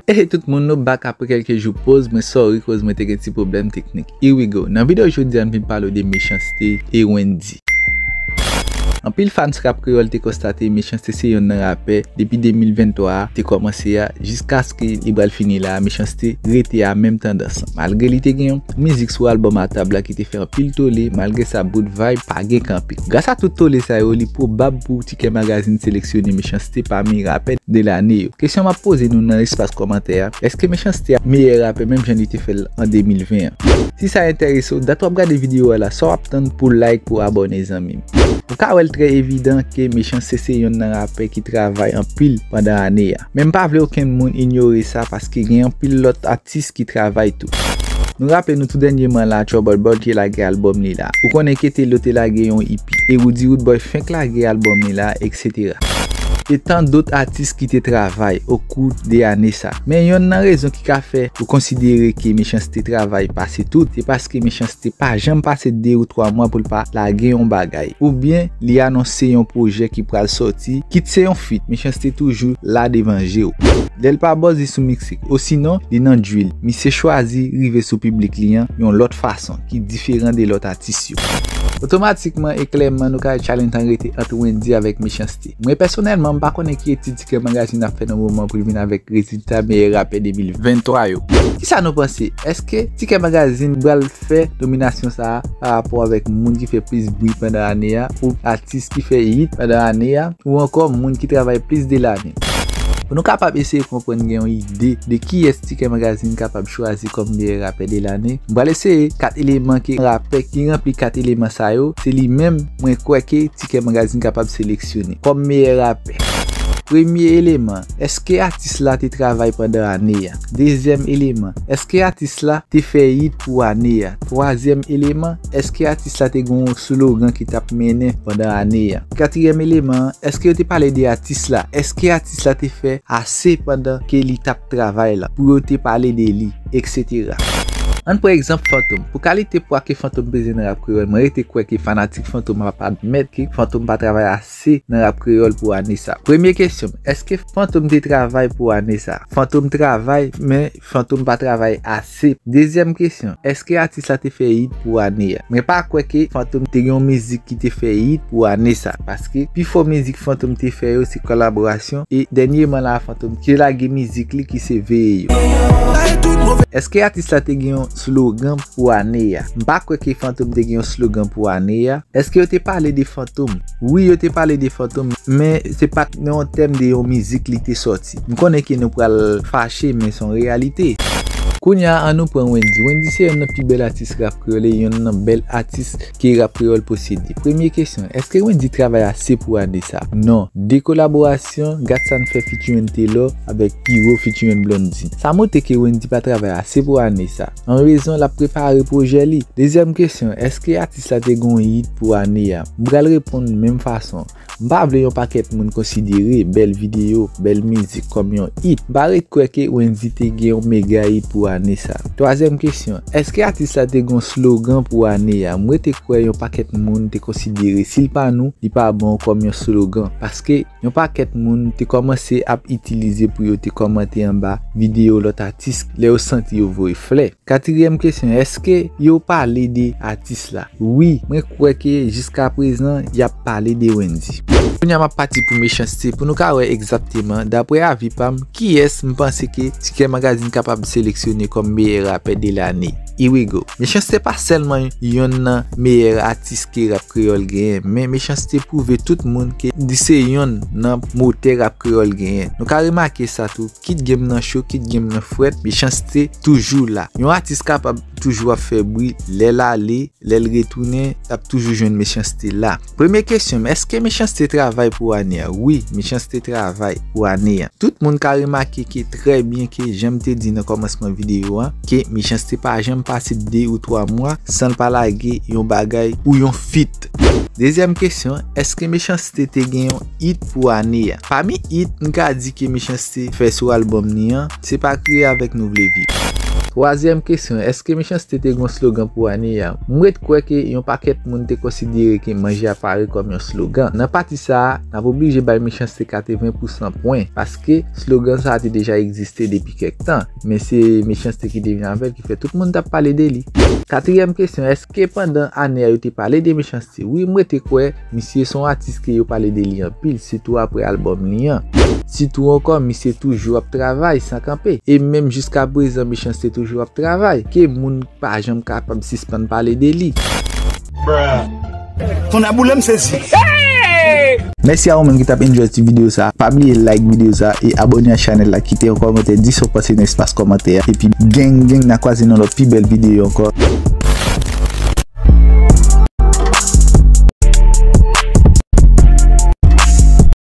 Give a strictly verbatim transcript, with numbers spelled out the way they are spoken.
Hey tout moun, nou back apre kèlke jou poz. Mwen sorry koz mwen te gen ti pwoblèm teknik. Here we go. Nan videyo jodi a, m vin pale w de Mechans-T e Wendyy. Anpil fans rap kreyòl te konstate Mechans-T se yonn nan rapè depi de mil venntwa a te kòmanse a, jiskaske li pral fini la, Mechans-T rete a menm tandans lan. Malgre li te gen yon mizik sou albòm A Tab la ki te fè anpil tole, malgre sa bout vibe pa gen kanpe. Gras a tout tole sa yo, li pwobab pou Ticket Magazine seleksyone Mechans-T pami rapè de lane yo. Kesyon m ap poze nou nan espas kòmantè a, èske Mechans-T ap meyè rapè menm jan li te fè l an de mil ven an? Si sa enterese w, dat w ap gade videyo a la, sa w ap tann pou like, pou abòne, zanmi m? Ou ka wè l trè evidan ke Mechans-T se yonn nan rapè ki travay anpil pandan ane a. Men m pa vle okenn moun inyore sa, paske gen anpil lòt atis ki travay tou. Nou raple nou tou dènyèman la, Trouble Boy te lage albòm li la. Ou konnen ke Telo te lage yon E P. E Roody Roodboy fenk lage albòm li la, et cetera. E tan dòt atis ki te travay o kou de ane sa. Men yonn nan rezon ki ka fè ou konsidere ke Mechans-T travay pase tout, se paske Mechans-T pa janm pase de ou twa mwa pou l pa lage yon bagay. Oubyen li anonse yon pwojè ki pral sòti, kit se yon feat, Mechans-T toujou la devan je w. Lè l pa buzz, li sou miksik. Osinon, li nan drill. Misye chwazi rive sou piblik li an yon lòt fason, ki diferan de lòt atis yo. Otomatikman e klèman, nou ka wè challenge lan rete ant Wendyy avèk Mechans-T. Mwen pèsonèlman, m pa konnen ki etid Ticket Magazine ap fè nan moman pou l vin avèk rezilta meyè rapè de mil venntwa yo. Kisa nou panse? Èske Ticket Magazine pral fè nominasyon sa a pa rapò avèk moun ki fè plis bri pandan ane a, ou atis ki fè hit pandan ane a, ou ankò moun ki travay plis de lane? Pou nou kapab eseye konprann, gen yon ide de kiyès Ticket Magazine kapab chwazi kòm meyè rapè de lane, m pral eseye kat eleman ke rapè ki ranpli kat eleman sa yo, se li menm mwen kwè ke Ticket Magazine kapab seleksyone kòm meyè rapè. Premye eleman, èske atis la te travay pandan ane a? Dezyèm eleman, èske atis la te fè hit pou ane a? Twazyèm eleman, èske atis la te gen yon slogan ki t ap mennen pandan ane a? Katriyèm eleman an, èske yo te pale de atis la? Èske atis la te fè ase pandan ke li t ap travay la pou yo te pale de li, et cetera? Ann pran egzanp Fantom. Pou kalite pwa ke Fantom peze nan rap kreyòl, mwen rete kwè ke fanatik Fantom ap admèt ke Fantom pa travay ase nan rap kreyòl pou ane sa. Premye kesyon, èske Fantom te travay pou ane sa? Fantom travay, men Fantom pa travay ase. Dezyèm kesyon, èske atis la te fè hit pou ane a? Mwen pa kwè ke Fantom te gen yon mizik ki te fè hit pou ane sa, paske pifò mizik Fantom te fè yo se kolaborasyon, e dènyèman la Fantom te lage mizik li ki se Veye Yo. Èske atis la te gen yon slogan pou ane a? M pa kwè ke Fantom te gen yon slogan pou ane a. Èske yo te pale de Fantom? Wi, yo te pale de Fantom, men se pa t nan yon tèm de yon mizik li te sòti. M konnen ke nou pral fache, men se yon reyalite. Kounye a, ann nou pran Wendyy. Wendyy se yonn nan pi bèl atis rap kreyòl e yonn nan bèl atis ke rap kreyòl posede. Premye kesyon, èske Wendyy travay ase pou ane sa? Non. De kolaborasyon, Gatsan fè featuring Taylor avèk Piro featuring Blondedy. Sa montre ke Wendyy pa travay ase pou ane sa. An rezon, l ap prepare pwojè li. Dezyèm kesyon, èske atis la te gen yon hit pou ane a? M pral reponn menm fason. M pa vle yon pakèt moun konsidere bèl videyo, bèl mizik kòm yon hit. M pa ret kwè ke Wendyy te gen yon mega hit pou ane sa. Twazyèm kesyon, èske atis la te gen yon slogan pou ane a? M rete kwè yon pakèt moun te konsidere si l pa nou, li pa bon kòm yon slogan. Paske yon pakèt moun te kòmanse ap itilize pou yo te kòmante anba videyo lòt atis lè yo santi yo voye flè. Katriyèm kesyon, èske yo pale de atis la? Wi, mwen kwè ke jiskaprezan y ap pale de Wendyy. Kounye a m ap pati pou Mechans-T pou nou ka wè egzakteman, daprè avi pa m, kiyès m panse ke Ticket Magazine kapab seleksyone kòm meyè rapè de lane. Here we go. Mechans-T pa sèlman yonn nan meyè atis ke rap kreyòl genyen, men Mechans-T pwouve tout moun ke li se yonn nan motè rap kreyòl genyen. Nou ka remake sa tou, kit game nan cho, kit game nan frèt, Mechans-T toujou la. Yon atis kapab toujou ap fè bri, lè l ale, lè l retounen, l ap toujou jwenn Mechans-T la. Premye kesyon m, èske Mechans-T travay pou ane a? Wi, Mechans-T travay pou ane a. Tout moun ka remake ke trè byen ke jan m te di nan kòmansman videyo a, ke Mechans-T pa janm pase de ou twa mwa san l pa lage yon bagay ou yon feat. Dezyèm kesyon, èske Mechans-T te gen yon hit pou ane a? Pami hit m ka di ke Mechans-T fè sou albòm li an, se pa kriye avèk nou vle viv. Twazyèm kesyon, èske Mechanste te gen yon slogan pou ane a? M ret kwè ke yon pakèt moun te konsidere ke manje a pare kòm yon slogan. Nan pati sa a, n ap oblije bay Mechanste katreven pousan pwen, paske slogan sa a te deja egziste depi kèk tan, men se Mechanste ki te vin avè l ki fè tout moun t ap pale de li. Katriyèm kesyon, èske pandan ane a yo te pale de Mechanste? Wi, m rete kwè misye se yon atis ke yo pale de li anpil, sitou apre albòm li an. Sitou ankò, misye toujou ap travay san kanpe. E menm jiska prezan, Mechanste toujou ap travay. Ke moun pa janm kapab sispann pale de li. Tonnè boule m sezi. Mèsi a ou menm ki t ap enjoy ti videyo sa. Pa bliye like videyo sa e abòne a chanèl la, kite yon kòmantè, di sa w panse nan espas kòmantè a. Epi gang gang, n a kwaze nan lòt pi bèl videyo ankò.